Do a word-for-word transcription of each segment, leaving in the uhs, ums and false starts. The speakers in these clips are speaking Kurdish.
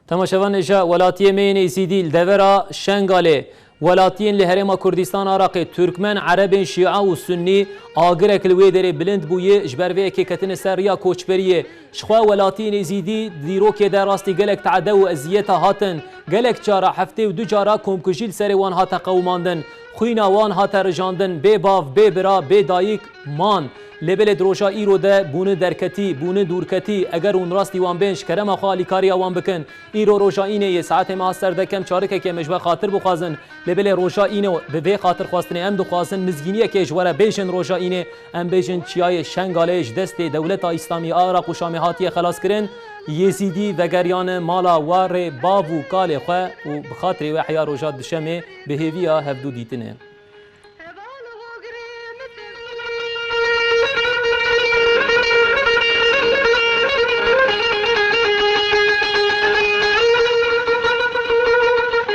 Temaşevan, hêja welatiyê me yên Êzîdî li devera Şengalê, welatiyên li Herêma Kurdistan Iraqê, Turkmen, Erebên Şîa û Sunnî, agirek li wê derê bilind bûye, ji ber vê yekê ketine ser riya koçberiyê. Jixwe welatiyên Êzîdî di dîrokê de rastî gelek teade û eziyeta hatin. Gelek cara, heftê û du cara komkujî li serê wan hate qewimandin. Xwîna wan hate rijandin, bê bav, bê bira, bê dayik man. Lê belê di roja îro de bûne derketî, bûne dûrketî. Eger hûn rastî wan bên, ji kerema xwe alîkariya wan bikin. Îro roja înê ye, saetê me a serde kem çarikekê, me ji we xatir bixwazin. Lê belê roja înê, bi vê xatirxwestinê em dixwazin mizgîniyekê ji we re bêjin. Roja înê, em bêjin, çiyayê Şengalê ji destê dewleta Îslamî a Iraq û Şamê hatiye xelaskirin. Yêzîdî vegeriyane mala warê bav û kalê xwe û bi xatirê we heya roja duşemê bi hêviya hevdû dîtinê.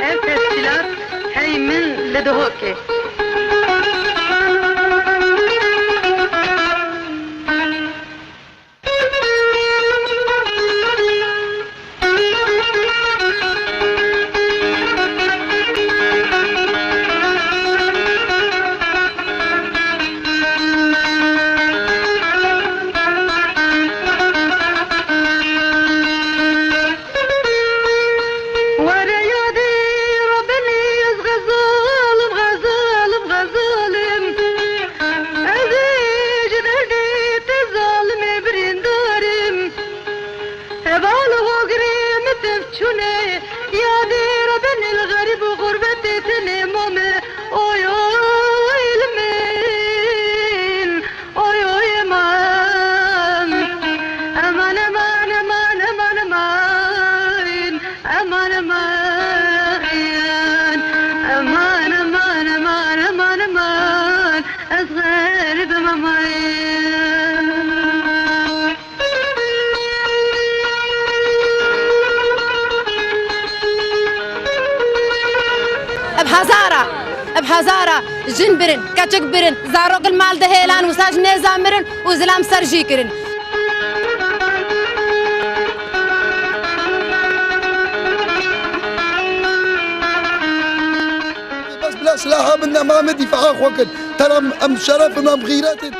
Ev tescîlat hey min li Duhokê. Were yadê Rebbenê, ez xezalim, xezalim, xezalim. Ez ê ji derdê te zalimê birîndarim. Heval û hogirê min tev çûne, yadê Rebbenê li xerîb û xurbetê tenê mame. Oy, oy, li min. Oy, oy, eman. Eman, eman, eman, eman, eman. Eman, eman. Eman, eman, eman, eman, eman. Ez xerîbim, eman. Bi hezara, bi hezara jin birin, keçik birin, zarok li mal de hêlan, wisa ji nêza mirin û zilam ser jî kirin. Bes bila silaha min nema me dîfaa xwe kir. Tera em şeref in, em xîret in.